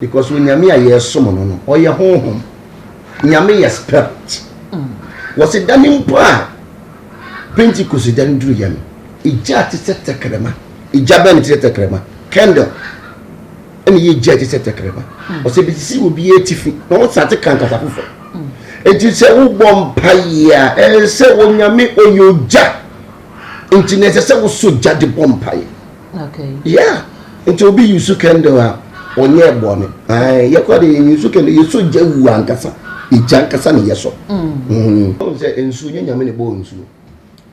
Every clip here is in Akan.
Because Onyame a yɛresom no no, ɔyɛ honhom. Nyame yɛ spirit. Wɔsi da no mpo a Pentecost da no duruyɛ no, egya a te sɛ tɛkrɛma, egya bɛn na te sɛ tɛkrɛma? Candle. Ɛna yɛ egya a te sɛ tɛkrɛma. Ɔsɛ ebesisi obi atifi na ɔsate ka nkasa foforɔ. Enti sɛ wobɔ mpaeɛ a, ɛsɛ sɛ Onyame ɔyɛ ogya. Nti na ɛsɛ sɛ wosɔ gya de bɔ mpaeɛ. Okay. Yeah. Nti obi use candle a ɔnyɛ bɔne. Ayi yɛ kɔ de yɛ use candle yɛ so gya wu ankasa. Egya ankasa na yɛ sɔ. Ɔn sɛ nsuo nyɛ Nyame na ɛbɔɔ nsuo.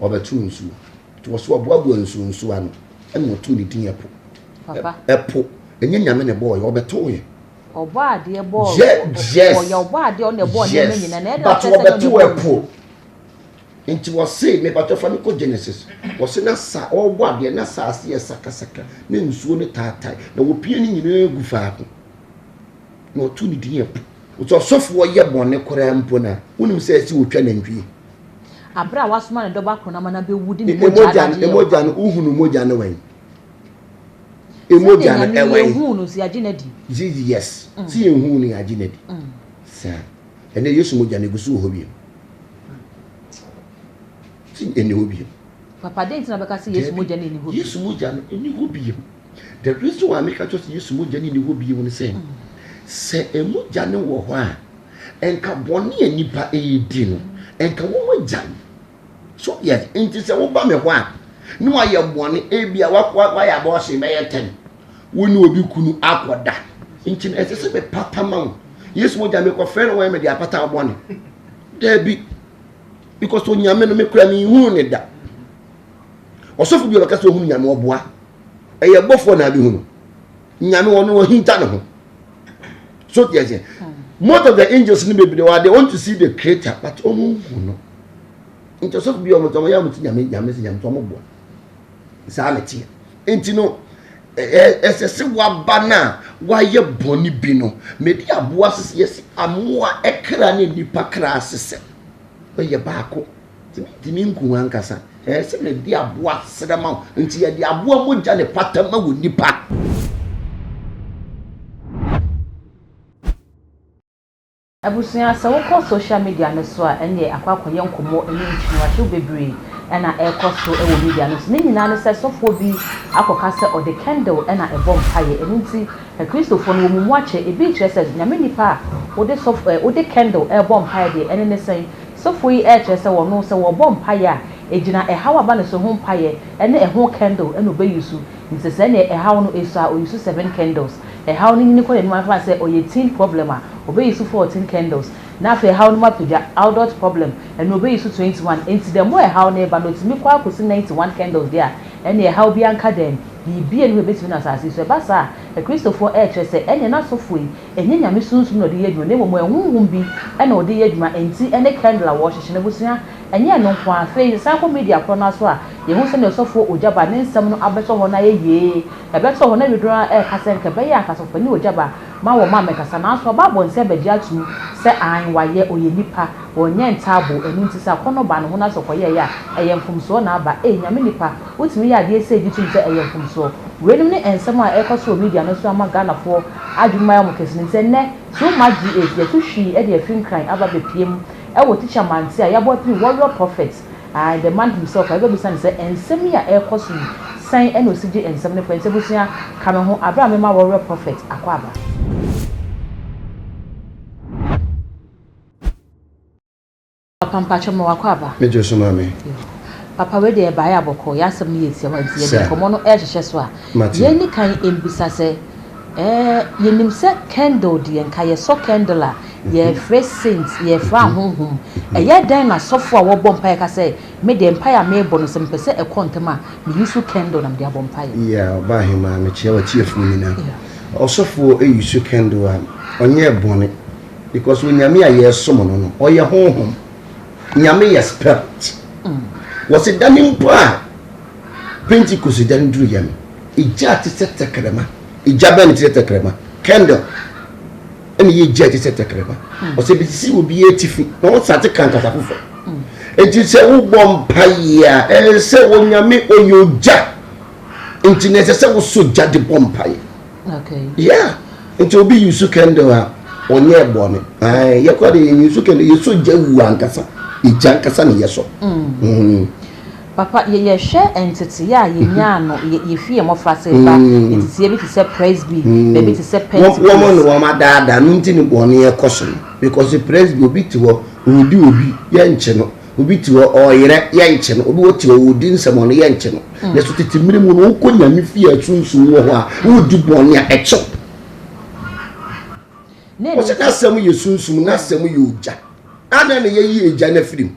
Ɔbɛto nsuo. Nti wɔso ɔboaboa nsuo nsuo ano ɛna ɔtoo ne din ɛpo. Papa. Ɛpo ɛnyɛ Nyame na ɛbɔɔ yɛ, ɔbɛtoo yɛ. Ɔbɔ adeɛ bɔɔ. Yes. Ɔyɛ ɔbɔ adeɛ ɔna ɛbɔɔ nneɛma nyinaa. Na ɛna But ɔkyerɛ sɛ ɛna ɔbɛtoo ɔbɔɔ ɛpo. nsuo. Nti wɔse, mepatwɔ fa me kɔ Genesis, wɔse na sa ɔrebɔ adeɛ na saase yɛ sakasaka na nsuo no taatae na wɔpie ne nyinaa gu faako na ɔto ne din ɛpo. Nti ɔsɔfoɔ yɛ bɔne koraa mpo no a, wonim sɛ ɛsɛ wɔtwa nantwie. Abere a wasoma ne dɔba koro no ama no abɛwu de ne mogya no agye yɛn Mogya no, wohunu mogya no wɛn? Mogya no ɛwɛn? Yɛhuu no nso yɛagye no adi. Yes, sɛ yɛhuu no yɛagye no adi. Saa. Ɛnɛ Yesu mogya no egu so wɔ hɔ bio. Ti ɛni hɔ bio. Papa, den nti na bɛka sɛ Yesu mogya no ɛni hɔ bio? Yesu mogya no ɛni hɔ bio. The reason why meka kyerɛ sɛ Yesu mogya no ɛni hɔ bio ne sɛ, sɛ mogya no wɔ hɔ a, nka bɔne a nipa ɛredi no, nka wɔn agyae. So yes, nti sɛ woba me hɔ a, ne wayɛ bɔne, ebia wayɛ abortion bɛyɛ 10, wo ne obi kunu akɔda. Nti no ɛsɛ sɛ mepata ma wo. Yesu mogya mekɔfrɛ no wɔyɛ mede apata wo bɔne. Dabi. Because Onyame no mekura menhunu ne da. Ɔsɔfo bi a ɔbɛka sɛ ohunu Nyame ɔboa. Ɛyɛ bɔfoɔ na abɛhu no. Nyame ɔno ɔhinta ne ho. So deɛ sɛ most of the angels no bebree wɔ they want to see the creator but ɔmo nhu no. Nti ɔsɔfo bi a ɔmo ɔmo yɛ ɔmo ti Nyame Nyame sɛ Nyame sɛ ɔmo boa. Saa na ɛteɛ. Nti no ɛsɛ sɛ waba no a wayɛ bɔne bi no mede aboa sese yɛsɛ amoa ɛkra ne nipa kra sesɛ ɔyɛ baako nti mentumi nku ankasa ɛyɛ sɛ mede aboa serɛ ma wo nti yɛde aboa mogya ne pata ma wɔ nipa. Abusua, sɛ wokɔ social media no so a, ɛneɛ akɔ akɔyɛ nkɔmmɔ ne nkyiniwahyew bebree ɛna ɛrekɔ so wɔ media no so. Ne nyinaa ne sɛ sɔfoɔ bi akɔka sɛ ɔde candle ɛna ɛbɔ mpaeɛ. Ɛno nti Akristofoɔ no wɔn mu akyɛ. Ebi kyerɛ sɛ Nyame nipa a wode sɔfo wode candle ɛrebɔ mpaeɛ deɛ ɛne ne sɛn. Sɔfoɔ yi ɛrekyerɛ sɛ wɔno sɛ wɔrebɔ mpaeɛ a egyina ɛhaw aba ne so ho mpaeɛ ɛne ɛho candle ɛna ɔbɛyi so. Nti sɛ ɛneɛ ɛhaw no esu a oyi so 7 candles. Ɛhaw no nyini kɔ n'anim afa sɛ ɔyɛ teen problem a ɔbɛyi so 14 candles. Na afei ɛhaw no mu apagya adult problem ɛno ɔbɛyi so 21. Nti the more ɛhaw no ɛba no otumi kɔ akɔsi 91 candles deɛ a ɛne ɛhaw bi anka dɛm biribi a ɛni hɔ ebɛtumi no asase so. Ɛba saa a Akristofoɔ ɛrekyerɛ sɛ ɛneɛ n'asɔfoɔ yi ɛnyɛ Nyame sunsum na ɔde yɛ adwuma na mmom ɛhonhom bi ɛna ɔde yɛ adwuma. Nti ɛne candle a wɔrehyehyɛ no abusua ɛnyɛ ɛno nko ara. Afei san kɔ media korɔ no so a yɛhu sɛnea ɔsɔfoɔ Ogyaba ne nsɛm no abɛtɔ hɔ na ayɛ yie. Ɛbɛtɔ hɔ na widoro a ɛreka sɛ nka ɛbɛyɛ anka sɔfopanin Ogyaba ma wɔn ma mmɛkasa nanso ɔba abɔnten abɛgye atum sɛ an wayɛ ɔyɛ nipa wɔnyɛ ntaabo ɛno nti sɛ akɔnnɔ baa ne ho na sɛ ɔkɔyɛeɛ a ɛyɛ mfomsoɔ na aba. Ei Nyame nipa wotumi yɛ adeɛ sɛ gye tom sɛ ɛyɛ mfomsoɔ. Weinom ne nsɛm a ɛrekɔ so wɔ media no so ama Ghanafoɔ adwene mu ayɛ wɔn kɛse no nti ɛnnɛ Too Much GH yɛto hwii de afiri Nkran aba bɛpie mu ɛwɔ Teacher Mante a yɛabɔ apini Warrior Prophet, the man himself a yɛbɛbisa no sɛ nsɛm yi a ɛrekɔ so yi sɛn ɛna ɔsi gye nsɛm no fa. Nti abusua ka me ho aberɛ a mema Warrior Prophet akɔ aba. Papa mpakyɛ ma wakɔ aba. Megye so maame. Papa wei deɛ ɛbaeɛ abɔkɔ yɛ asɛm no yɛ tiawa nti yɛde nkɔmmɔ no ɛrehyehyɛ so a yɛni kan mbisa sɛ yɛnim sɛ candle deɛ nka yɛsɔ candle a yɛfrɛ saint yɛfrɛ ahonhom. Ɛyɛ dɛn na sɔfo a wɔbɔ mpaeɛ ka sɛ me deɛ mpaeɛ a merebɔ no sɛ mepɛ sɛ ɛkɔ ntɛm a meyi so candle na mede abɔ mpaeɛ? Yeah, ɔbaa hemaa mekyia w'atiefoɔ nyinaa. Ɔsɔfoɔ ɛyi so candle a ɔnyɛ bɔne because Onyame a yɛresom no no ɔyɛ honhom. Nyame yɛ spirit. Wɔsi da no mpo a Pentecost da no duruyɛ no, egya a te sɛ tɛkrɛma, egya bɛn na te sɛ tɛkrɛma? Candle. Ɛna yɛ egya a te sɛ tɛkrɛma. Ɔsɛ ebesisi obi atifi na ɔsate ka nkasa foforɔ. Nti sɛ wobɔ mpaeɛ a ɛsɛ sɛ Onyame ɔyɛ ogya. Nti na ɛsɛ sɛ wosɔ gya de bɔ mpaeɛ. Okay. Yeah. Nti obi use candle a, ɔnyɛɛ bɔne. Ae, yɛkɔ de yɛn use candle, yɛsɔ gya wu ankasa. Egya ankasa na yɛsɔ. Mm. Papa, yɛ yɛhwɛ nteteyɛ a yɛnyaa no, yɛ yɛfi yɛn mmɔfraase ba, nteteyɛ bi te sɛ Presby, baabi te sɛ Pentecost. Wɔn na wɔn adaadaa no nti ne bɔne ɛkɔ so no. Because Presby, obi te hɔ, ɔredi obi, yɛnkye no. Obi te hɔ, ɔreyerɛ, yɛnkye no. Obi wɔ te hɔ, ɔredi nsɛmɔne, yɛnkye no. Nanso tete mmere mu no, wokɔ Nyame fie a sunsum wɔ hɔ a, woredi bɔne a, ɛkye wo. Wɔsɛ n'asɛm yɛ sunsum, n'asɛm yɛ ogya. Adɛn na yɛayi egya no afiri mu?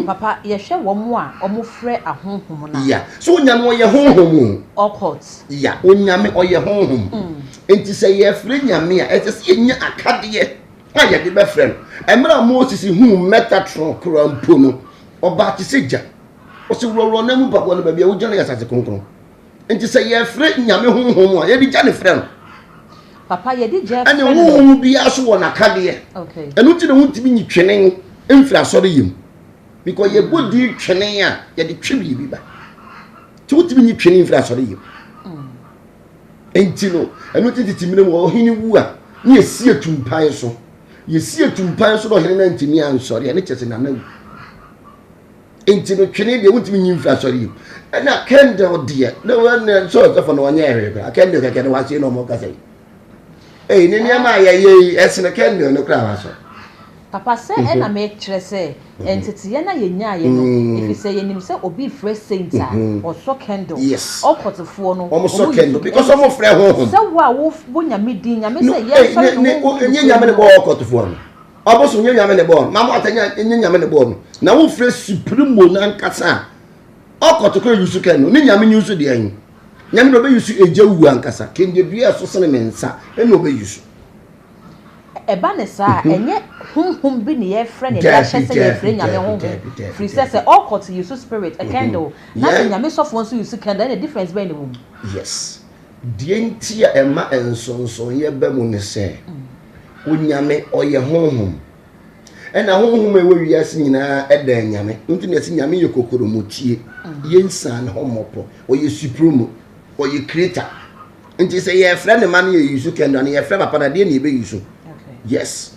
Papa, yɛhwɛ wɔn a wɔfrɛ ahonhom no a. Yeah. So Onyame ɔyɛ honhom o. Occult. Yeah, Onyame ɔyɛ honhom. Enti sɛ yɛfrɛ Nyame a, ɛsɛ sɛ yɛnya akadeɛ. a yɛde bɛfrɛ no. Mmerɛ a Moses huu Metatron koraa mpo no, ɔbaa te sɛ gya. Ɔse worɔworɔ nan mu mpaboa no baabi a wogyina no yɛ asase kronkron. Nti sɛ yɛfrɛ Nyame honhom a, yɛde gya ne frɛ no. Papa, yɛde gya frɛ no. Ɛne honhom biara so wɔ n'akadeɛ. Okay. Ɛno nti na wontumi nyi twene mfiri asɔre yɛ mu. Because yɛbɔ din twene a, yɛde twe biribi ba. Nti wontumi nyi twene mfiri asɔre yɛ mu. Enti no, ɛno nti tete mmerɛ mu ɔhene wu a, ne yɛsi atumpan so. Yɛsi atumpan so na ɔhene no antumi ansɔre a, ne kyerɛ sɛ nana wu. Enti no twene deɛ wontumi nyi mfiri asɔre yi. Ɛna candle deɛ, na wɔn sɛ ɔsɔfo no ɔnyɛ hwee koraa. Candle kɛkɛ no wahyɛ na ɔmo kasa yi. Ee, ne nneɛma a yɛyɛ yi, ɛsene candle no koraa wasɔ. Papa, sɛ ɛna mekyerɛ sɛ nteteeɛ no a yɛnyaeɛ no, ɛfiri sɛ yɛnim sɛ obi refrɛ saint a, ɔsɔ candle. Yes. Occultfoɔ no, wɔn sɔ candle because wɔn frɛ honhom. Sɛ wo a wo bɔ Nyame din, Nyame sɛ yɛnsɔre no honhom ne Nyɛ Nyame ne bɔɔ occultfoɔ no. Ɔbosom nyɛ Nyame ne bɔɔ no. Mama ɔtɛ nyɛ Nyame ne bɔɔ no. Na wo frɛ supremo no ankasa a, occult kora use candle. Ne Nyame use deɛ he? Nyame na ɔbɛ use egya wu ankasa. Kende dua ɛso sene me nsa ɛna ɔbɛ use. Ɛba no saa a, ɛnyɛ honhom bi na yɛrefrɛ no yɛde ahyɛ sɛ yɛrefrɛ Nyame honhom, firi sɛ sɛ ɔkɔt use spirit, candle, na sɛ Nyame sɔfoɔ nso use candle, ɛnna difference bɛn na ɛwɔ mu? Yes. Deɛ nti a ɛma nsonsonoeɛ ba mu ne sɛ, Onyame ɔyɛ honhom. Ɛna honhom a ɛwɔ wiase nyinaa ɛda Nyame. Nti na yɛse Nyame yɛ kokoromɔtie, yɛnsiane ne ho mmɔpɔ, ɔyɛ supremo, ɔyɛ creator. Nti sɛ yɛfrɛ ne ma no yɛ yusu kɛndɔ no yɛfrɛ papa no adeɛ na yɛbɛ yusu. Yes.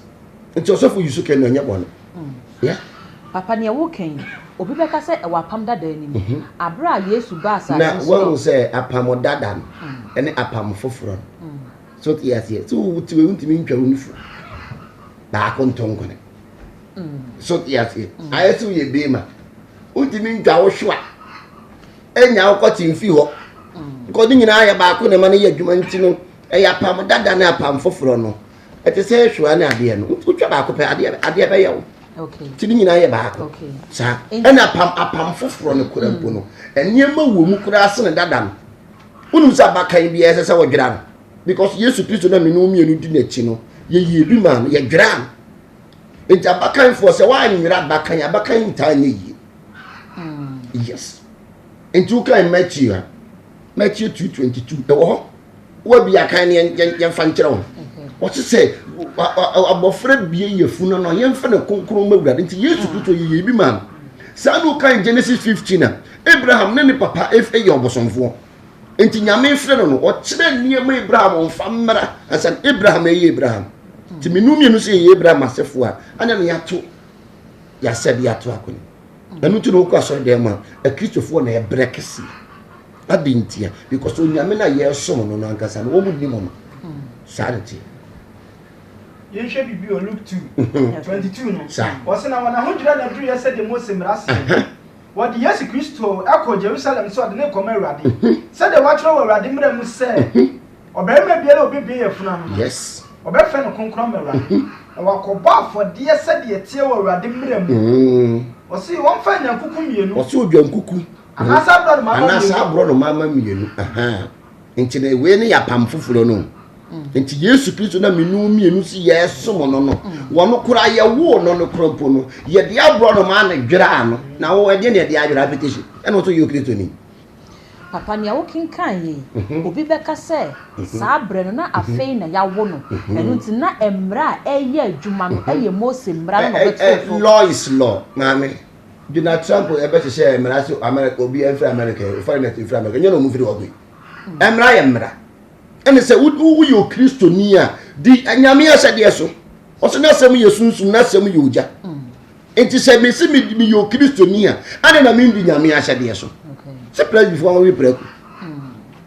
Nti ɔsɔfo yusu kɛndɔ nyɛ bɔne. Mm. Yeah. Papa nea woka yi, obi bɛka sɛ ɛwɔ apam dada anim. Mhm. Abere a Yesu baa asase so. Na wɔn sɛ apam dada no mm. ɛne apam foforɔ no. Mm. So te aseɛ. So wote wei wontumi ntwa wo nufu. Baako nto nkone. So te aseɛ. Ayɛ sɛ woyɛ beema. Wontumi ntwa wo hwewa. Enya wo kɔte mfi hɔ. Because ne nyinaa yɛ baako na ɛma no yɛ adwuma nti no, ɛyɛ apam dada ne apam foforɔ no. Ɛte sɛ hwewa ne adeɛ no. Wotwa baako pɛ, adeɛ adeɛ bɛyɛ wo. Nti ne nyinaa yɛ baako. Saa. Ɛna apam apam foforɔ no kora mpo no, nneɛma wɔ mu koraa sene dada no. Wonim sɛ abakan biara ɛsɛ sɛ wɔdwera no. Because Yesu Kristo na mene wo mmienu di n'akyi no, yɛyie bi maa no, yɛdweraa no. Nti abakanfoɔ sɛ woanwera abakan, abakan ntaa nyɛ yie. Yes. Nti wokan Matthew a, Matthew 2:22 ɛwɔ hɔ. Woabi akan ne yɛmfa nkyerɛ wo. Wɔte sɛ abɔfra bie yafunu no yɛmfa no kronkron ma Awurade. Nti Yesu mm. Kristo yɛyɛ bi maa no. Saa na wokan Genesis 15 a, Abraham ne ne papa yɛ ɔbosomfoɔ. Nti Nyame frɛ no no, ɔkyerɛ nneɛma Abraham ɔmfa mmra ansa Abraham ɛyɛ Abraham. Nti menu mmienu sɛ yɛyɛ Abraham asefoɔ a, ana ne yɛato yɛasɛde ato akɔne. Ɛno nti na wokɔ asɔre dan mu a, akristofoɔ na ɛbrɛ kɛseɛ. Adi ntia, because onyame no a yɛresom no no ankasa no, wɔn nnim no. Saa na ɛteɛ. Yɛnhwɛ biribi wɔ Luke 2, 22 no. Saa. Wɔse na wɔn ahodwira na aduruyɛ sɛdeɛ Mose mmara seɛ no. Wɔde Yesu Kristo kɔɔ Jerusalem sɛ ɔde no rekɔma Awurade, sɛdeɛ wɔatwerɛ wɔ Awurade mmara mu sɛ, Ɔbarima biara a ɔbɛbue yafunu ano no, wɔbɛfrɛ no kronkron ama Awurade, na wakɔbɔ afɔdeɛ sɛdeɛ ɛteɛ wɔ Awurade mmara mu. Ɔse wɔmfa nnyankuku mmienu. Ɔse odwankuku. Anaasɛ aborɔnoma mma mmienu. Anaasɛ aborɔnoma mma mmienu. Nti na wei ne yɛ apam foforɔ no. Nti Yesu Kristo na menu mmienu si yɛsom no no. Wɔn koraa yɛwoo no no koraa mpo no, yɛde aborɔnoma na dweraa no. Na wo ɛdeɛ na yɛde adwera apetition. Ɛna wo nso yɛ Okristoni. Papa, nea wokenkan yi, obi bɛka sɛ saa berɛ no na afei na yɛawo no, ɛno nti na mmara a ɛreyɛ adwuma no yɛ Mose mmara no na ɔbɛtoo so. Law is law, maame. Donald Trump ɛbɛhyehyɛ mmara sɛ America obi ɛmfiri America, foreigners mfiri America, nyɛ na wɔn mfiri hɔ kɔ yi. Mmara yɛ mmara. Ɛne sɛ woyɛ Okristoni a, di Nyame ahyɛdeɛ so. Ɔsɛ n'asɛm yɛ sunsum, n'asɛm yɛ ogya. Nti sɛ mesi meyɛ Okristoni a, adɛn na mendi Nyame ahyɛdeɛ so? Sɛ presbyfoɔ wɔwe prako.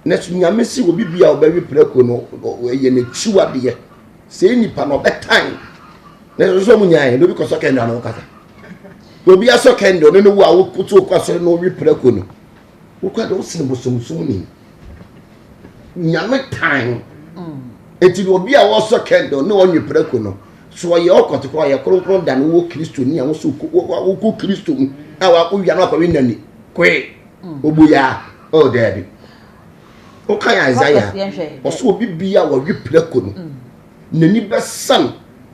Na so Nyame se obi bi a ɔbɛwe prako no, ɛyɛ n'akyiwadeɛ. Sɛ nipa no ɔbɛtan. Na ɛsɛ sɛ ɔmo nyaeɛ, na obi kɔsɔ kɛndɛ na ɔkasa. Obi asɔ kɛndɛ, ɔno ne wo a wokoto okɔ asɔre na ɔwe prako no. Wokura de wosene bosomsomni. Nyame tan. Enti mm. obi a wɔsɔ candle ne ɔnwe prako no, so ɔyɛ ɔkɔte kɔ ɔyɛ kronkron da no wɔ Kristo ni a wosɔ wokɔ Kristo mu a wakɔwia no akɔwe nani koe mm. oboyaa oh daabi. Wokan Isaiah ɔsɛ obi bi a wɔwe prako no mm. n'ani bɛsan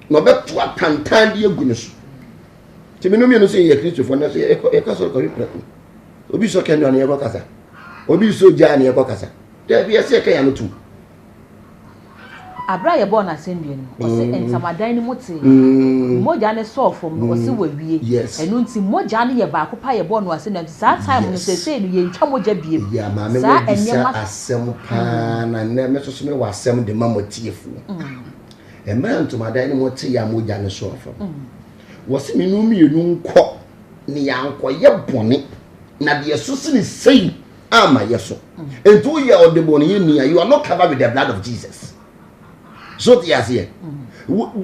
na ɔbɛto atantan de agu ne so. Nti menu mmienu sɛ yɛyɛ Kristofoɔ na so yɛkɔ sɔrɔ kɔwe prako. Obi sɔ kɛndɔ ne yɛkɔ kasa. Obi sɔ gya ne yɛkɔ kasa. Dabi ɛsɛ yɛka yɛn ano tum. Abere a yɛbɔɔ no asɛnnua no mu, ɔse ntamadan no mu tee. Mogya no sɔɔ fam no, ɔse wawie. Ɛno nti mogya no yɛ baako pɛ a yɛbɔɔ no asɛnnua nti saa time no seesei no yɛntwa mogya biem. Yeah, maame Saa wabisa nneɛma. asɛm paa na nnɛ me nso so mewɔ asɛm de ma mo atiefoɔ. Mmerɛ a ntomadan no mu tee a mogya no sɔɔ fam. Wɔse me no mmienu nkɔ ne yɛankɔyɛ bɔne, na deɛ ɛso sene sei amma yɛ so. Nti woyɛ ɔdebɔneyɛni a, you are not covered with the blood of Jesus. So te aseɛ?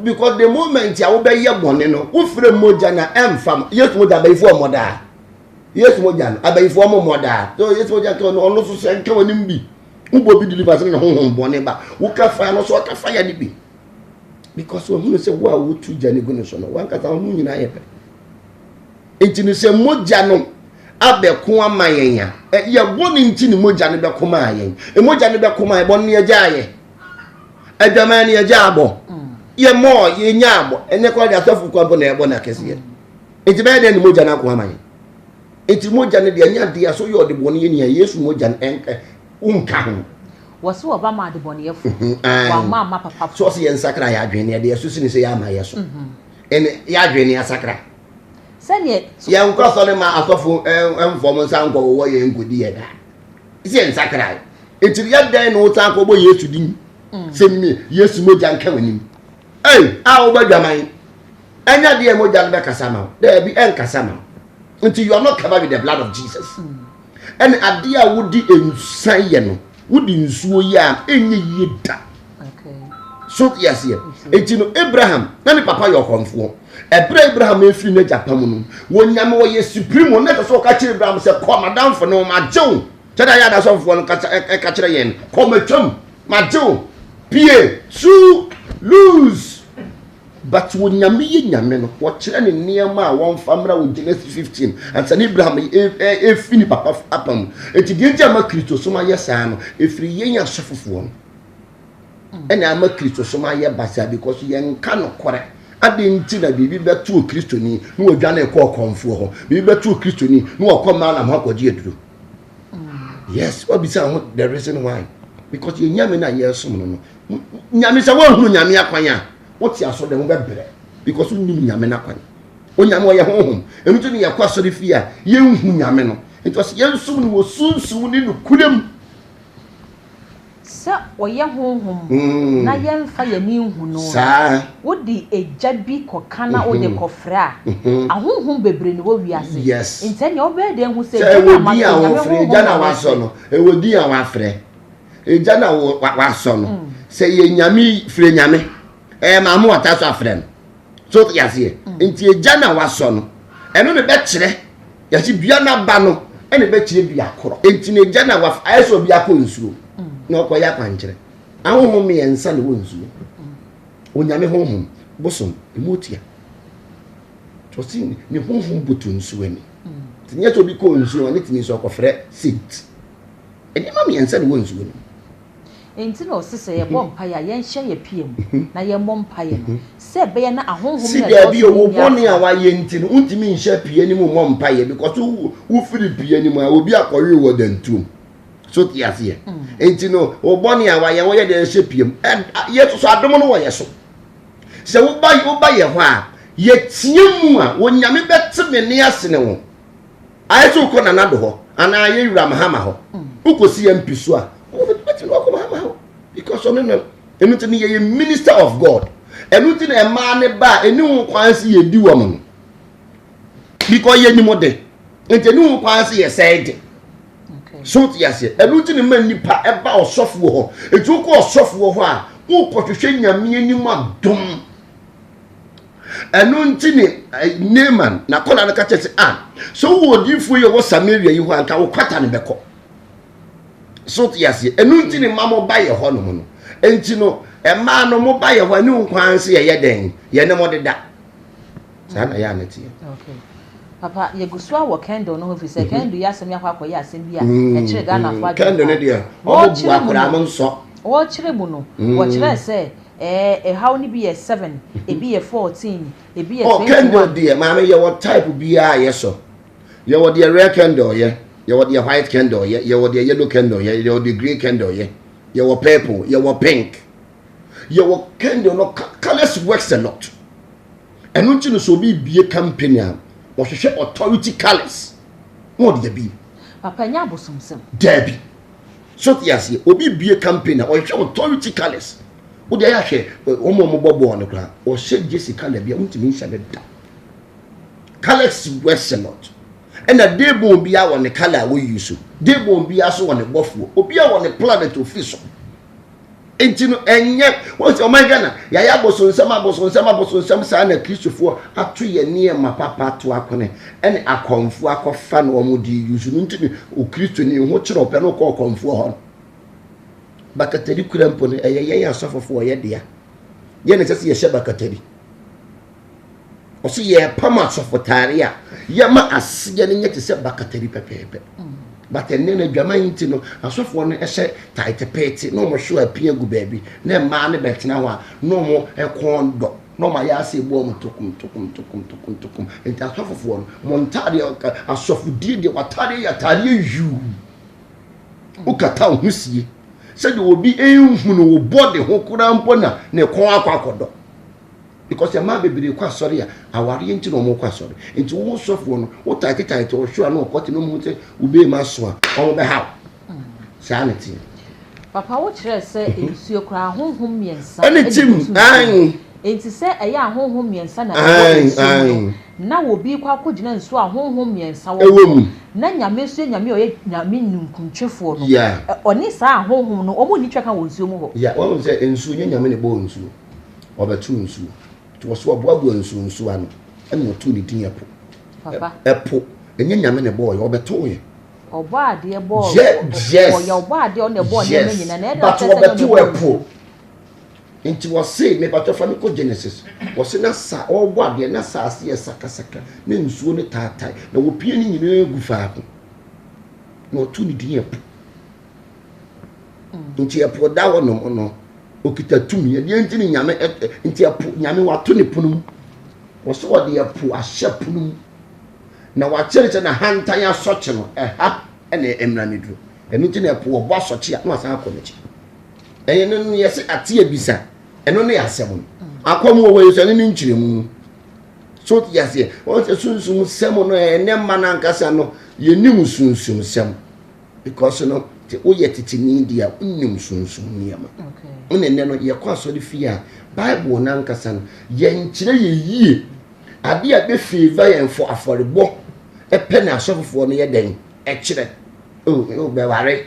Because the moment a wobɛyɛ bɔne no, wofrɛ mogya na ɛmfa ma. Yesu mogya abayifoɔ mmɔ daa. Yesu mogya no abayifoɔ mo mmɔ daa. So Yesu mogya nka ɔno ɔno so sɛ nka w'anim bi. Wobɔ bi deliver sɛ ne honhom bɔne ba. Woka fa no so ɔka fa ya no bi. Because wɔhunu sɛ wo a wotu gya no gu no so no, wankasa wo ho nyinaa yɛ pɛ. Nti no sɛ mogya no abɛko ama yɛn a, yɛ bɔne nti ne mogya no bɛko maa yɛn. Mogya no bɛko maa yɛn, bɔne no yɛgyaa yɛ. Adwaman no yɛgyaa bɔ. Yɛ mɔɔ yɛnyaa bɔ. Ɛnɛ kora de asɔfo kwan mpo na ɛbɔ no akɛseɛ. Nti bɛyɛ dɛn ne mogya no ako ama yɛn? Nti mogya no deɛ ɛnyɛ adeɛ a so yɛ ɔde bɔne yɛ nia Yesu mogya no ɛnka wonka ho. Wɔse wɔba ma adebɔneyɛfo, wɔamma amma papafo. So ɔse yɛnsakra yɛ adwene ne ɛde ɛso sini sɛ yɛ ama yɛ so. Ɛne yɛ adwene ne asakra. Sɛdeɛ. Yɛnkɔ asɔre ma asɔfo mfɔm nsa nkɔ wowɔ yɛn nkɔdi yɛ daa. Sɛ yɛnsakra. Nti yɛ dɛn na wosan kɔbɔ Yesu din sɛ mi Yesu mogya nka w'anim. Ei, a wobɔ dwaman. Ɛnyɛ deɛ mogya no bɛkasa ma wo. Daabi, ɛnkasa ma wo. Nti you are not covered with the blood of Jesus. Ɛne adeɛ a wode nsa yɛ no, wode nsuo yɛ a, ɛnyɛ yie da. So te aseɛ. Enti no Abraham na ne papa yɛ ɔkɔmfoɔ. Ɛberɛ Abraham efiri n'agya pa mu no, wɔnyame wɔyɛ supreme na ɛsɛ sɛ ɔka kyerɛ Abraham sɛ kɔ madamfo no magye wo. Sɛdeɛ ayɛ adasɔfoɔ no kasa ɛka kyerɛ yɛn kɔ matwam magye wo pie su lose. But Onyame yɛ Nyame no, wɔkyerɛ ne nneɛma a wɔmfa mmra wɔ Genesis 15 ansa na Abraham efi ne papa apam. Enti deɛ nti ama Kristosom ayɛ saa no, efiri yɛn asɔfofoɔ no. Ɛna ama Kristosom ayɛ basaa because yɛnka nokorɛ. Adɛn nti na biribi bɛto Okristoni na wadwane kɔ ɔkɔmfoɔ hɔ? Biribi bɛto Okristoni na wakɔ Malam hɔ akɔgye aduro? Yes, wabisa ho the reason why. Because yɛn Nyame no a yɛresom no no, Nyame sɛ woanhunu Nyame akwan a, wote asɔre dɛm wobɛbrɛ because wonnim Nyame no akwan. Onyame ɔyɛ honhom. Ɛno nti na yɛkɔ asɔre fie a yɛnhu Nyame no. Nti ɔsɛ yɛnsom no wɔ sunsum ne nokorɛ mu. Sɛ ɔyɛ honhom na yɛmfa yɛn ani nhu no no, wode egya bi kɔka na wode kɔfrɛ a, ahonhom bebree na ɛwɔ wiase. Nti ɛnneɛ wobɛyɛ dɛn ahu sɛ egya no a masɔ, Nyame honhom na mafrɛ? Ɛwɔ din a wafrɛ. Egya no a wasɔ no, sɛ yɛ Nyame, frɛ Nyame. Ɛyɛ Maame Wata so afrɛ no. So wote aseɛ? Nti egya no a wasɔ no, ɛno na ɛbɛkyerɛ Yɛsi dua n'aba no ɛna ɛbɛkyerɛ dua korɔ. Enti na egya na wafa ayɛ sɛ obi akɔ nsuo na ɔkɔyɛ akwankyerɛ. Ahonhom mmiɛnsa na ɛwɔ nsuo. Onyame honhom, bosom, emu otua. Ɔsi ne honhom butu nsuo ani. Nti nyɛ sɛ obi kɔ nsuo a ne tumi nso ɔkɔfrɛ saint. Nneɛma mmiɛnsa na ɛwɔ nsuo no mu. Enti na ɔse sɛ yɛbɔ mpaeɛ a, yɛnhyɛ yɛn pia mu na yɛmmɔ mpaeɛ no, sɛ ɛbɛyɛ na ahonhom Si no a daabi ɛdɔɔso o, no wo nni bɔne a afra. wayɛ nti no, wontumi nhyɛ pia no mu mmɔ mpaeɛ because wo wofiri pia no mu a, obi akɔwe wɔ dantuom. So te aseɛ? Enti no, wo bɔne a wayɛ, woyɛ deɛ hyɛ pia mu. Yɛ soso adom no wɔ yɛ so. Sɛ woba woba yɛ hɔ a, yɛteɛ mu a, Onyame bɛte me nne asene wo. Ayɛ sɛ wokɔ Nana Addo hɔ anaa yɛn wura Mahama hɔ. Wokɔsi MP so a, wobɛtumi wakɔ Mahama hɔ because Because ɔno na ɛno nti no yɛyɛ minister of God. Ɛno nti na mmaa ne ba a ɛni ho kwan sɛ yɛdi wɔn no. Because yɛnim de. Nti ɛni ho kwan sɛ yɛsɛe de. So te aseɛ. Ɛno nti na mma nnipa ɛba ɔsɔfoɔ hɔ. Nti wokɔ ɔsɔfoɔ hɔ a wokɔhwehwɛ Nyame anim adom. Ɛno nti ne eh, Naaman n'akwadaa no ka kyerɛ sɛ ah sɛ wowɔ odiyifoɔ yi a ɔwɔ Samaria yi hɔ a nka wo kwata no bɛkɔ. So te aseɛ. Ɛno nti ne mma mo ba yɛ hɔ nom no. Nti no mmaa no mo ba yɛ hɔ ɛne nkwan sɛ yɛyɛ dɛn yɛne mo deda. Saa na yɛ a ne teɛ. Okay. Papa, yɛgu so a wɔ candle no ho fi sɛ mhm. candle yɛ asɛm yɛ akɔ akɔyɛ asɛm bi a mm, ɛkyerɛ Ghanafoɔ mm. adwene. Candle no deɛ ɔmo bu akwadaa mo nsɔ. Wɔkyerɛ mu no, mm. wɔkyerɛ sɛ ɛɛ ɛhaw no bi yɛ 7, ebi yɛ 14, ebi yɛ 21. Oh, candle deɛ maame yɛwɔ type biara yɛsɔ. Yɛwɔ deɛ red candle yɛ, yɛwɔ deɛ white candle yɛ, yɛwɔ deɛ yellow candle yɛ, yɛwɔ deɛ green candle yɛ, yɛwɔ purple, yɛwɔ pink. Yɛwɔ candle no colours works a lot. Ɛno nti no sɛ obi bie company a wɔhwehwɛ authority colours na ɔde abie. Papa ɛnyɛ abosomsɛm. Daabi. So te aseɛ obi bie company a ɔhwehwɛ authority colours. Wode ayɛ ahwɛ wɔn a wɔbɔ bɔɔl no koraa ɔhyɛ jersey colour bi a wontumi nhyɛ no da. Colours works a lot. Ɛna debon biara wɔ ne colour a wɔyi so. Debon biara so wɔ ne bɔfoɔ. Obiara wɔ ne planet ofiri so. Nti no ɛnyɛ wɔn sɛ ɔman Ghana yɛayɛ abosonsɛm abosonsɛm abosonsɛm saa na Kristofoɔ ato yɛn nneɛma papa ato akone ɛne akɔmfoɔ akɔfa na wɔn de use no nti no okristoni ho kyerɛ ɔpɛ no kɔ ɔkɔmfoɔ hɔ no bakatari kura mpo no ɛyɛ yɛn asɔfofoɔ yɛ dea yɛn na ɛsɛ sɛ yɛhyɛ bakatari. Ɔse yɛrepam asɔfotare a, yɛma aseɛ no nyɛ te sɛ bakatari pɛpɛɛpɛ. But ɛnnɛ no adwaman nti no, asɔfoɔ no hyɛ tight pɛɛte na wɔn hyew apia gu baabi na mmaa no bɛtena hɔ a na wɔn kɔn dɔ na wɔn ayɛ ase ebu wɔn tokom tokom tokom tokom tokom. Nti asɔfofoɔ no, mo ntaadeɛ, asɔfodie deɛ w'ataadeɛ yɛ ataadeɛ yuu. Wokata wo ho sie sɛdeɛ obi nhunu wo bɔde ho koraa mpo na ne kɔn akɔ akɔdɔ. Because mmaa bebree kɔ asɔre a, awareɛ nti na wɔn kɔ asɔre. Nti wo sɔfoɔ no, wo taete taete ɔhwɛ a na ɔkɔte na wɔn sɛ wo bee ma so a, wɔn bɛha wo. Saa na ɛteɛ. Papa wo kyerɛɛ sɛ nsuo koraa ahonhom mmiɛnsa ɛna ɛte mu. Ae. Enti sɛ ɛyɛ ahonhom mmiɛnsa na ɛwɔ nsuo mu no, na obi rekɔ akɔgyina nsuo a ahonhom mmiɛnsa wɔ mu no, na Nyame nso yɛ Nyame a ɔyɛ Nyame ninkuntwefoɔ no, ɔne saa ahonhom no, wɔn nni twaka wɔ nsuo mu hɔ. Yeah, wahu sɛ nsuo nyɛ Nyame na ɛbɔɔ nsuo. Ɔbɛtoo nsuo. Nti wɔso ɔboaboa nsuo nsuo ano ɛna ɔtoo ne din ɛpo. Papa. Ɛpo ɛnyɛ Nyame na ɛbɔɔ yɛ, ɔbɛtoo yɛ. Ɔbɔ adeɛ bɔɔ Yes. Ɔyɛ ɔbɔ adeɛ ɔna ɛbɔɔ nneɛma nyinaa na ɛna But ɔkyerɛ sɛ ɛnyɛ ɔna ɔbɛtoo ɛbɔɔ ɛpo. nsuo. Nti wɔse mepatwɔ fa me kɔ Genesis. Wɔse na sa ɔbɔ adeɛ na saase yɛ sakasaka na nsuo no taatae na wɔpie ne nyinaa gu faako na ɔtoo ne din ɛpo. Nti ɛpo da hɔ nom no okita tumi ɛdeɛ nti ne nyame nti ɛpo nyame wato ne pono mu wɔsɛ wɔde ɛpo ahyɛ pono mu na wakyerɛ sɛ na hantan asɔkye no ɛha ɛna mmra ne duro ɛno nti na ɛpo ɔbɔ asɔkye a na wasan akɔ n'akyi ɛyɛ no no yɛsɛ ate abisa ɛno ne asɛm no akɔm wɔ hɔ yi sɛ ɛno ne nkyerɛmu so te aseɛ wɔn sɛ sunsum sɛm no ɛnɛ mma no ankasa no yɛnim sunsum sɛm Because no, te woyɛ teteni deɛ a, wonim sunsum nneɛma. Wone nnɛ no, yɛkɔ asɔre fie a, Bible no ankasa no, yɛnkyerɛ yɛ yie. Adeɛ a bɛ favor yɛn fo afɔrebɔ ɛpɛ na asɔfofoɔ no yɛ dɛn ɛkyerɛ. Oh, oh, bɛware,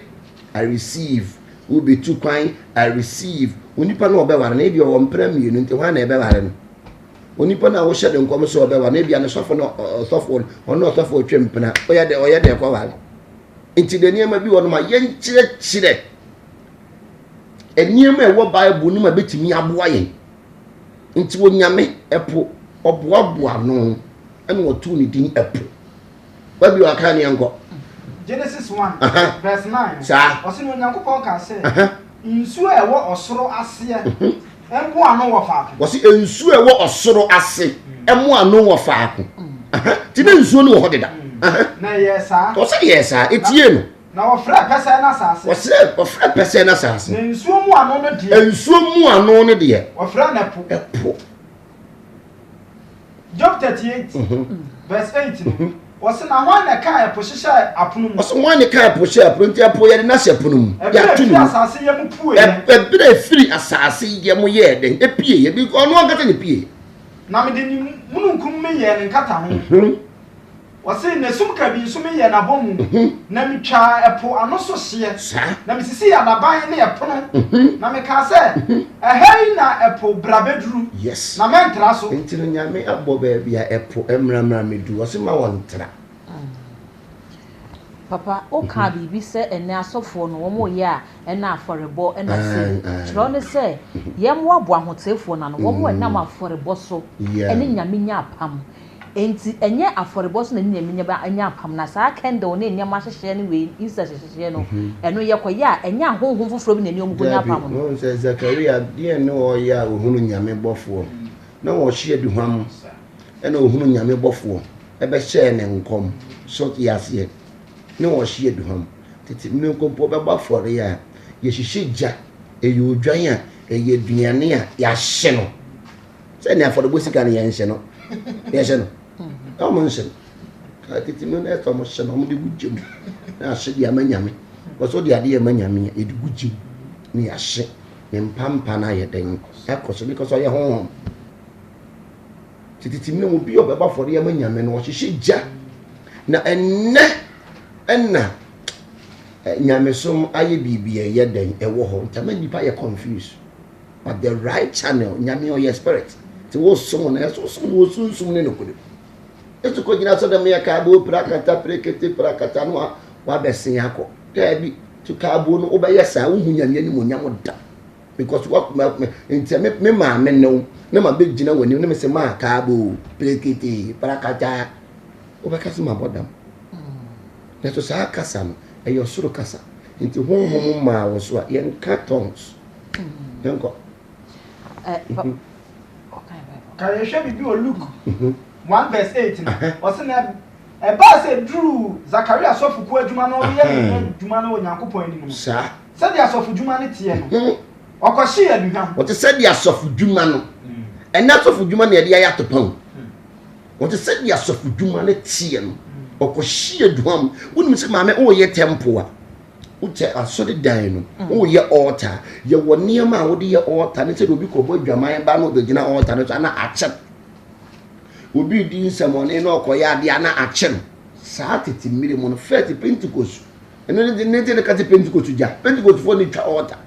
I receive. Wobɛtu kwan, I receive. Onipa no ɔbɛware no, ebi ɔwɔ mpena mmienu nti hwan na ɛbɛware no? Onipa no a wohyɛ ne nkɔm sɛ ɔbɛware no, ebia ne sɔfo no ɔsɔfo ɔno ɔsɔfo ɔtwe mpena, ɔyɛ dɛ ɔyɛ dɛ kɔware. Nti de nneɛma bi wɔ no ma yɛnkyerɛkyerɛ nneɛma a ɛwɔ Bible no mu a ɛbɛtumi aboa yɛn. Nti Onyame ɛpo ɔboaboa ano ɛna ɔtoo ne din ɛpo. Wabi waka ne yɛnkɔ. Genesis 1 verse 9. Saa. Ɔse na Onyankopɔn kaa sɛ, nsuo a ɛwɔ ɔsoro aseɛ mmoa ano wɔ faako. Wɔse nsuo a ɛwɔ ɔsoro ase mmoa ano wɔ faako. Nti na nsuo no wɔ hɔ deda. Na ɛyɛɛ saa. Ɔsɛ yɛɛ saa, etie no. Na wɔfrɛɛ pɛsɛɛ no asase. Wɔsrɛ wɔfrɛ pɛsɛɛ no asase. Na nsuo mu ano no deɛ. Nsuo mu ano no deɛ. Wɔfrɛ no ɛpo. Ɛpo. Job 38 verse 8 no. Ɔse, na hwan na ɛkaa ɛpo hyehyɛɛ apono mu? Ɔse, hwan na ɛkaa ɛpo hyɛɛ apono nti ɛpo yɛde no ahyɛ pono mu. Ɛberɛ a Yɛato ɛfiri ne mu. asase yam pueeɛ. Ɛberɛ a ɛfiri asase yam yɛɛ dɛn? Ɛpieeɛ. Because ɔno ankasa na ɛpieeɛ. Na mede ne mununkum meyɛɛ ne nkataho. Ɔse, Na sum kabii nso meyɛɛ n'abɔmu, na metwaa ɛpo ano so hyeɛ, na mesisii adaban ne ɛpono, na mekaa sɛ, Ɛha yi na ɛpo bra bɛduru, na mɛntra so. Enti no Nyame abɔ baabi a ɛpo mmra mmra mmɛduru, ɔse ma wɔntra. Papa, wokaa biribi sɛ ɛnnɛ asɔfoɔ no wɔn reyɛ a ɛna afɔrebɔ ɛna sei. Kyerɛw ne sɛ yɛmmoaboa ahoteefoɔ no ano, wɔn a ɛnam afɔrebɔ so ɛne Nyame nya apam. Enti ɛnyɛ afɔrebɔ so na ne nyame nya nya apam, na saa candle ne nneɛma ahyehyɛ ne wei incense hyehyɛ no, ɛno yɛkɔyɛ a, ɛnyɛ ahonhom foforɔ bi na ɛne wɔn kɔnya Dabi, apam no. wohu sɛ Zakaria deɛn ne ɔreyɛ a ɔhunu Nyame bɔfoɔ? Na ɔrehye aduhwam, ɛna ɔhunu Nyame bɔfoɔ, ɛbɛhyɛɛ ne nkɔm. So te aseɛ? Ne ɔrehye aduhwam. Tete mmerɛ mpo bɛbɔ afɔreɛ a, yɛhyehyɛ gya, ɛyɛ odwan a, ɛyɛ aduane a yɛahye no. Sɛ ne afɔrebɔ sika no yɛnhyɛ no, yɛhyɛ no, na wɔn nhyɛ no. Ka tete mu na ɛsɛ wɔn hyɛ no, wɔn de gu gya mu na ahye de ama nyame. Wɔsɔ de adeɛ ma nyame a, yɛde gu gya mu na yɛahye ne mpampa no ayɛ dɛn ɛkɔ so because ɔyɛ honhom. Tete mu obi a ɔbɛbɔ afɔre ama nyame no ɔhyehyɛ gya. Na ɛnnɛ ɛna nyamesom ayɛ biribi a ɛyɛ dɛn ɛwɔ hɔ nti ama nnipa yɛ confused. But the right channel, Nyame ɔyɛ spirit. Ti wo som no, ɛso som no wɔ sunsum ne nokorɛ mu. Esu kɔ gyina sɛ dɛm yɛ kaabo prakata prekete prakata no a wabɛsen akɔ. Daabi, ti kaabo no wobɛyɛ saa wohu Nyame animuonyam da. Because wa ma nti me me maame ne wo na ma bɛgyina w'anim ne me sɛ maa kaabo prekete prakata wobɛka sɛ mabɔ dam. Nanso saa kasa no ɛyɛ ɔsoro kasa. Nti honhom maa wo so a yɛnka tongues. Yɛnkɔ. Ka yɛhwɛ biribi wɔ Luke 1 verse 8 no. Ɔse na ɛbaa sɛ duruu Zakaria asɔfokuo adwuma no ɔreyɛ ne adwuma no wɔ Nyankopɔn anim no. Saa. Sɛdeɛ asɔfodwuma no teɛ no, ɔkɔhyee aduhwam. Wɔte sɛdeɛ asɔfodwuma no. Ɛnɛ asɔfodwuma na yɛde ayɛ atopa o. Wɔte sɛdeɛ asɔfodwuma no teɛ no, ɔkɔhyee aduhwam. Wonim sɛ maame woyɛ temple a, Wokyɛ asɔredan no, woyɛ altar. Yɛwɔ nneɛma a wode yɛ altar ne sɛdeɛ obi kɔbɔ adwaman ba na ɔbɛgyina altar no so ana akyɛ no. Obi redi nsɛmɔne na ɔkɔyɛ adeɛ ana akyɛ no. Saa tete mmere mu no, first Pentecost, ɛno ne ne ne ka te Pentecost gya. Pentecostfoɔ ne twa altar.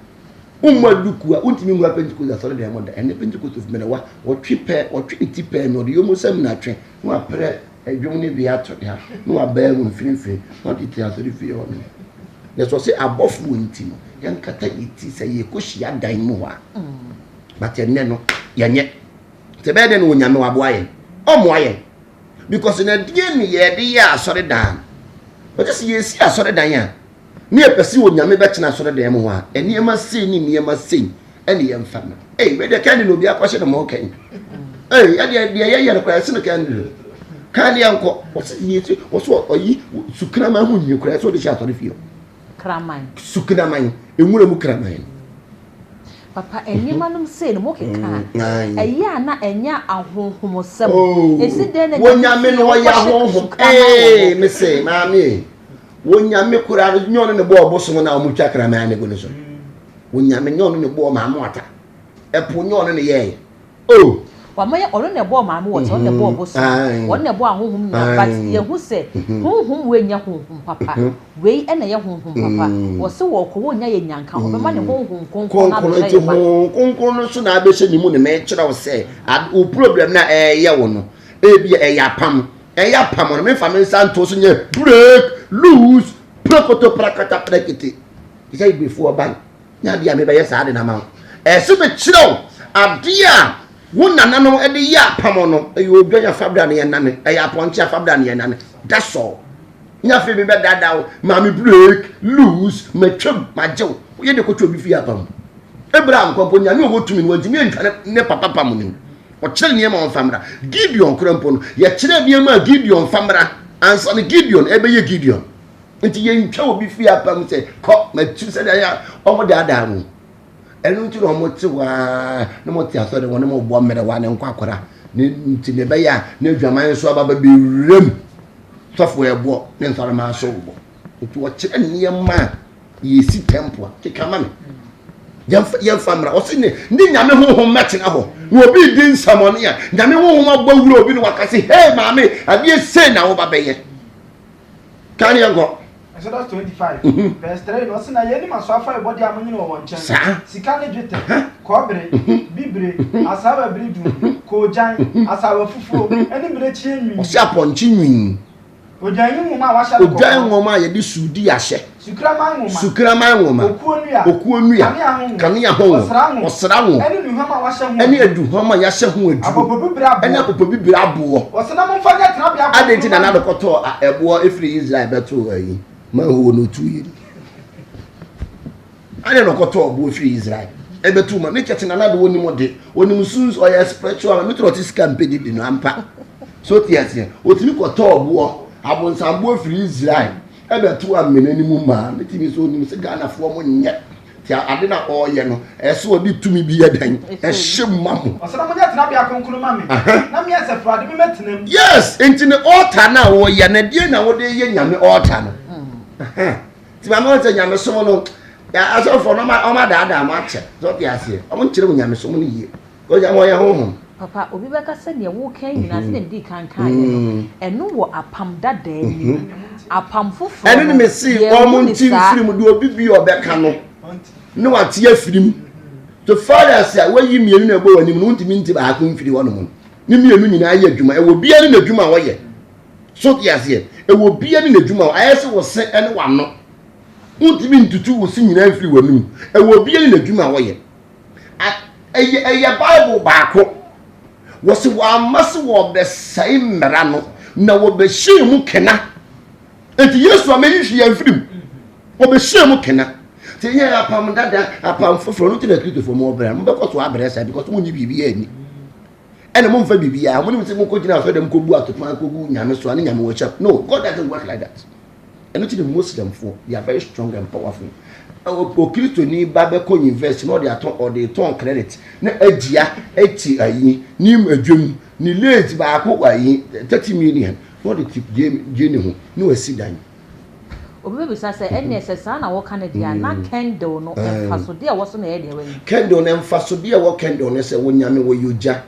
Wommɔ aduku a, wontumi nwura Pentecost asɔredan mu da. Ɛne Pentecost mmerewa, wɔtwe pɛ, wɔtwe ne ti pɛɛ na ɔde yɔmu nsam na atwe na waprɛ Dwom no bi ato ne ha na wabaa mu mfinimfini na ɔde te asɔrefie hɔ no. Na sɛ ɔsɛ abɔfoɔ nti no, yɛnkata yɛ ti sɛ yɛkɔ hyia dan mu hɔ a. But ɛnnɛ no, yɛnyɛ. Sɛ ɛbɛyɛ dɛn na Onyame waboa yɛn? Ɔmmoa yɛn. Because na deɛ ne yɛde yɛ asɔredan no, ɔkyɛ sɛ yɛsi asɔredan a, ne yɛpɛ sɛ Onyame bɛtena asɔredan mu hɔ a, nneɛma sei ne nneɛma sei ɛne yɛmfa no. Ei, wei deɛ kɛnde na obi akɔhyɛ no ma ɔkɛn. Ei, ɛdeɛ deɛ yɛyɛ no koraa ɛsene kɛnde no. Kan deɛ nkɔ, ɔsɛ yɛsi, ɔsɛ ɔyi sukraman ho nwi koraa ɛsɛ ɔde hyɛ asɔre fie hɔ. Kraman. Sukraman, nwura mu kraman. Papa, nneɛma nom sei no mo keka a, ɛyɛ a na ɛnyɛ ahonhomsɛm. Oh, Esi dɛn na Nyame no ɔyɛ ahonhom. Ee, mese, maame, wo Nyame koraa no, nyɛ ɔno na ɛbɔɔ ɔbosom no a wɔtwa kraman no gu no so. Onyame nyɛ ɔno na ɛbɔɔ maame wata. Ɛpo nyɛ ɔno na ɛyɛɛyɛ. Oh! Wama yɛ ɔno na ɛbɔɔ maame wata, ɔno na ɛbɔɔ ɔbosom, ɔno na ɛbɔɔ ahonhom nyinaa but yɛhu sɛ honhom wei nyɛ honhom papa, wei na ɛyɛ honhom papa. Wɔse wɔkɔ wɔnnya yɛ nyanka, ɔbɛma ne honhom kronkron no abɛhyɛ Nti yɛ ma. honhom kronkron no so na abɛhyɛ ne mu na mekyerɛ wo sɛ wo problem no a ɛyɛ wo no ebia ɛyɛ apam, ɛyɛ apam no memfa me nsa nto so nyɛ break loose prokoto prakata prekete. Te sɛ Hebrifoɔ ban ne adeɛ a mebɛyɛ saa ade no ama wo. Ɛsɛ mekyerɛ wo adeɛ a wo nananom de yɛ apam no. Ɛyɛ odwan afabra ne yɛnane, ɛyɛ apɔnkye afabra ne yɛnane. That's all. Nyɛ afei mebɛdaadaa wo, maame break, loose, matwam, magye wo. Woyɛ de kɔtwa obi fie apam. Abraham kɔ mpo, Nyame ɔwɔ tumi no, wantumi antwa ne papa pam no mu. Ɔkyerɛ nneɛma a ɔmfa mmra. Gideon kora mpo no, yɛkyerɛ nneɛma a Gideon fa mmra ansa na Gideon ɛbɛyɛ Gideon. Nti yɛntwa obi fie apam sɛ kɔ matu sɛdeɛ ayɛ a wɔn daadaa mo. Ɛno nti na wɔn te hɔ ara na wɔn te asɔre wɔn ne wɔn bɔ mmerewa ne nkwakora ne nti na ɛbɛyɛ a na adwaman nso aba bɛbɛwura mu. Sɔfo ɛbɔ ne nsɔrema nso bɔ. Nti wɔkyerɛ nneɛma a yɛsi temple a keka ma me. Yɛmfa yɛmfa mmra. Ɔse ne ne nyame honhom mɛtena hɔ. Na obi di nsɛmɔne a nyame honhom abɔ wura obi na waka se hey maame adeɛ sei na woba bɛyɛ. Kan yɛnkɔ. Exodus 25, verse 3 na ɔse, Na yeinom aso afɔrebɔdeɛ a monyene wɔ wɔn nkyɛn, Saa. sika ne dwetɛ, kɔbere, bibire, asaawa biridum, koogyan, asaawa fufuo, ne mmirekyie nwi. Ɔse apɔnkye nwi. Odwan nwoma a wɔahyɛ no Odwan kɔkɔɔ. nwoma a yɛde sudi ahyɛ. Sukraman nwoma. Sukraman nwoma. Okuo nnua. Okuo nnua. Kanea ho ngo. Kanea ho ngo. Ɔsra ngo. Ɔsra ngo. Ɛne nnuhwam a wɔahyɛ ho Ɛne aduro. aduhwam a yɛahyɛ ho aduro. Apopobibire aboɔ. Ɛne apopobibire aboɔ. Wɔse na momfa nyɛ tenabea kronkron Adɛn nti na mma Nado me. kɔtɔɔ ɛboɔ firii Israel bɛtoo ayi manhole no ɔtuiɛ no? Adɛn na ɔkɔtɔɔ ɔboɔ firii Israel ɛbɛtoo ma ne kyɛ te Nana de ɔnim de ɔnim suns ɔyɛ spiritual ma metoro ɔte sika mpɛ didi no ampa so te aseɛ ɔtumi kɔtɔɔ ɔboɔ abonsamboɔ firii Israel ɛbɛtoo amena no mu maa ne tumi so ɔnim sɛ Ghanafoɔ mo nyɛ Nti ade na ɔreyɛ no, ɛyɛ sɛ ɔde tumi bi yɛ dɛn? Ɛhyɛ mu ma mo. Ɔsɛ na monyɛ tenabea kronkron ma me, na me Asafo Awurade me mɛtena mu. Yes, nti ne altar no a wɔyɛ no, ɛdeɛn na wode yɛ Nyame altar no? Nti maame wɔn sɛ nyamesom no, asɔfoɔ no wɔn adaadaa mo akyɛ, sɛ ɔte aseɛ, wɔn nkyerɛ mo nyamesom no yie. Ɔgya ma ɔyɛ honhom. Papa, obi bɛka sɛ nea woreka yi nyinaa, sɛnea midii kan kaeɛ no, ɛno wɔ Apam Dadaa no mu. Apam Foforɔ Ɛno no, ne mese yɛnhu wɔn no nte saa. mfiri mu, deɛ obi bi a ɔbɛka no, ne wate afiri mu. So far as a woayi mmienu na ɛbɔ w'anim no, wontumi nte baako mfiri hɔnom no. Ne mmienu nyinaa yɛ adwuma. Ɛwɔ obiara ne n'adwuma a ɔyɛ. So te aseɛ? Ɛwɔ obiara ne n'adwuma a ayɛ sɛ wo se ne w'ano. Wontumi ntutu wo se nyinaa mfiri w'anum. Ɛwɔ obiara ne n'adwuma a ɔyɛ. Ɛyɛ ɛyɛ Bible baako. Wɔsi wɔama sɛ wɔbɛsɛe mmara no na wɔbɛhyɛɛ mu kena. Enti Yesu a mɛyi hwee amfiri mu. Wɔbɛhyɛɛ mu kena. Nti yɛ apam dada, apam foforɔ no nti na Kristofoɔ mo ɔbrɛ. Mobɛkɔ so abrɛ saa because mo nyi biribi ani. Ɛna mo mfa biribi a mo nim sɛ mokɔ gyina asɔre dɛm kɔbu atopan kɔgu nyame so a ne nyame wɔ kyɛm. No, God doesn't work like that. Ɛno nti na Muslimfoɔ they are very strong and powerful. Okristoni ba bɛkɔ university na ɔde atɔn ɔde tɔn credit na agyia ɛte ayi ne adwam ne late baako ayi 30 million na ɔde ti gye gye ne ho na wasi dan. Obi bɛbisa sɛ, ɛnneɛ sɛ saa na wɔka no deɛ a, na candle no mfasodeɛ a ɛwɔ so na ɛyɛ deɛ wɛn? Candle no mfasodeɛ a ɛwɔ candle no sɛ Onyame wɔyɛ ogya.